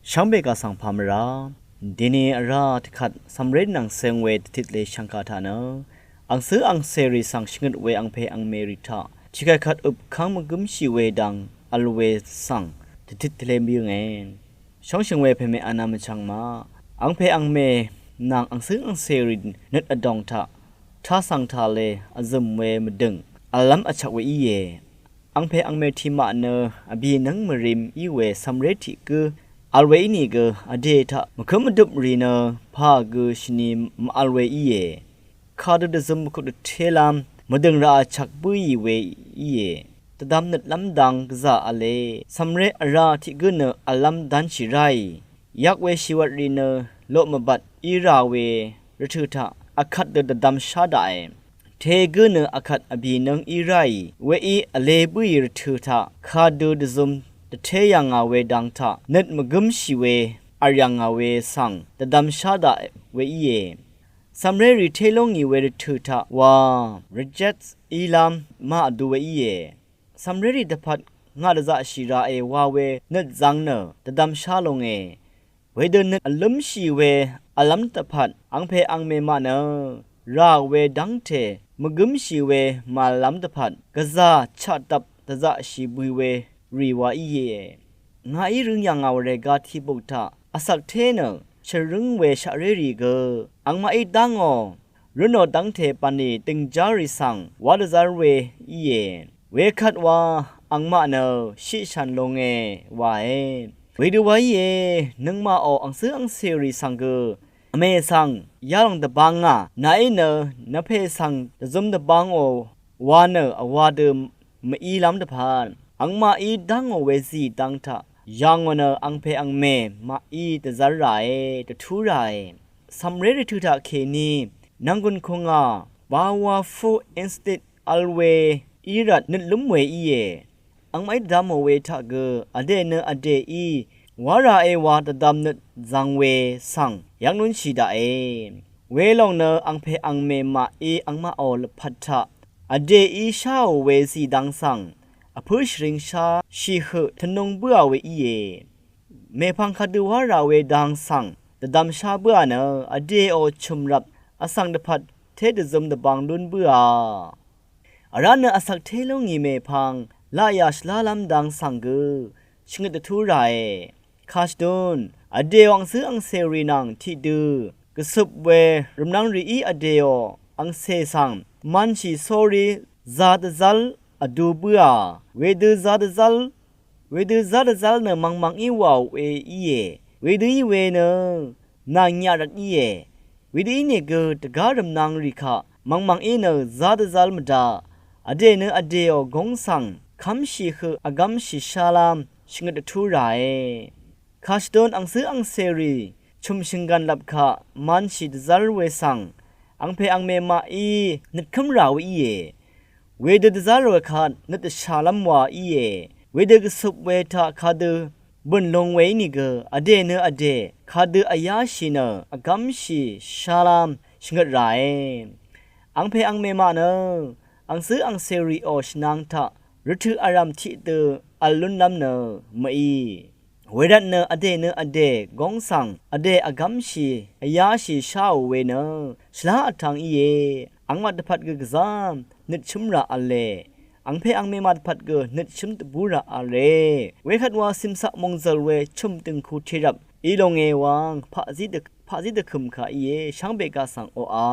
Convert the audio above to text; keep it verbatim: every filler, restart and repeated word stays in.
Shvngbe gà svng pà mvrá dini vrá tvkvt cv̀mré nvng cēng we dvtit leshv̀ngkà taq nø angcǿ angcèrì svng shvngøt we angpè angmèrì taq tiqkvt kvt øpkv́ng mvgǿmshì we dang vl we svng dvtit tvlē mvyǿnge. Shóngshø̀ng we pèmè vna mvchvng maq angpè angmè nvng angcǿ angcèrì nøt vdòng taq tá svng tà le vzø̀m we mvdø̀ng vllv́m vchvk we íe. Angpè angmè tiqmaq nø vbì nǿng mvrím í we cv̀mré tiq gǿ vl we ínìgø vdè taq mvkǿm vdøp rì nø pà gø shvni mv-vl we íe. Kadø dvzøm mvkuk dvtélv́m mvdø̀ng raq vchvk bǿì we íe. Dvdvm nøtlv́m dang gvzà v̄le cv̀mré vrá tiq gǿ nø vllv́m dánshì ráì. Yak we shìwvt rì nø loq mvbat í rà we rvtø̀ taq akvt dø dvdvmshá daqe. Te gǿ nø akvt vbì nǿng í ráì weí vlē bǿì rvtø̀ taq kadø dvzøm dvté yv̀ngà we dang taq nøt mvgǿmshì we v̀r yv̀ngà we svng dvdvmshá daq we íe. Cv̀mré rì té lú ngì we rvtø̀ taq wa reject ílv́m má vdu we íe. Cv̀mré rì dvpvt ngà dvzaqshì ràe wa we nøt zvng nø dvdvmshá longe. Wedø nøt vlǿmshì we vlv́m dvpvt angpè angmè maq nø rà we dv́ngte mvgǿmshì we màvlv́m dvpvt gvzà chaqdvp dvzaqshì bø̀i we rì wa íe. Ngàí røng yv̀ngà wvre ga tiqbuk taq vsvk té nø shvrǿng we shaqré rì gø angmaqí dá ngò rǿnò dv́ngte bv̀nlì dø̀ngjá rì svng wá dvzv́r we íe. Wekvt wa angmaq nø shiqshàn longe wae. Wedø wa íe, nøngmaqò angcǿ angcèrì svng gø vmè svng yalòng dvbangà nàí nø nvpè svng dvzøm dvbangò wa nø vwa dø mvílv́m dvpvt angmaqí dá ngò we zì dang taq yà ngò nø angpè angmè maqí dvzv́r ràe, dvtú ràe. Cv̀mré rvtø̀ taq kèní nv̀nggùn kùngà Powerful Instinct vl we í rvt nøt lúm we íe. Angmaqí dvdvmò we taq gø vdè nø vdèí wá ràe wa dvdvm nøt zvng we svng yv́ng lúnshì daqe. Welòng nø angpè angmè maqí angmaqò lvpat taq vdèí sháò we zì dang svng vpǿ shvringshá shì høq tvnung bǿà we íe. Mèpvng kadø wá rà we dang svng dvdvmshá bǿà nø vdèò chø̀mrvp vsvng dvpvt té dvzøm dvbang lún bǿà. Vrá nø vsvk té lú ngì mèpvng laqyà shvlálv́m dang svng gø shvngøt dvtú ràe. Kashvdún vdèò angcǿ angcèrì nvng tiqdø gvcøp we rvmnvng rìí vdèò angcè svng manshì sórí zā dvzv́l vdu bǿà. Wedø zā dvzv́l Wedø zá dvzv́l nø mvngmvngí wàò we íe. Wedø í we nø nà ngiaq rvt íe. Wedø ínìgø dvgá rvmnvng rì kaq mvngmvngí nø zá dvzv́l mvdaq vdè nø vdèò góng svng kv́mshì høq vgv́mshì shálv́m shvngøt dvtú ràe. Kashvdun angcǿ angcèrì chø̀m shø̀nggv̀n lvp kaq manshì dvzv́l we svng angpè angmè maqí nøtkǿm rà we íe. Wedø dvzv́l we kvt nøt dvshàlv́m wa íe. Wedø gvcøp we taq kadø bø̀n lung we ínìgø vdè nø vdè kadø vyáshì nø vgv́mshì shálv́m shvngøt ràe. Angpè angmè maq nø angcǿ angcèrìò shvnang taq rvtøq vrv̀m tiqdø vl lúnlv́m nø mví. Wervtnø vdè nø vdè góng svng vdè vgv́mshì vyáshì sháò we nø shvlá vtv̄ng íe. Angmaq dvpvt gø gvzá nøtshǿm rà v̄le. Angpè angmè maq dvpvt gø nøtshǿm dvbú rà v̄le. Wekvt wa cìmcaq mòngzø̀l we chø̀m dø̀ngku tèrvp í longe wang paqzí dvkø̀m kà íe. Shvngbe gaq svng oqà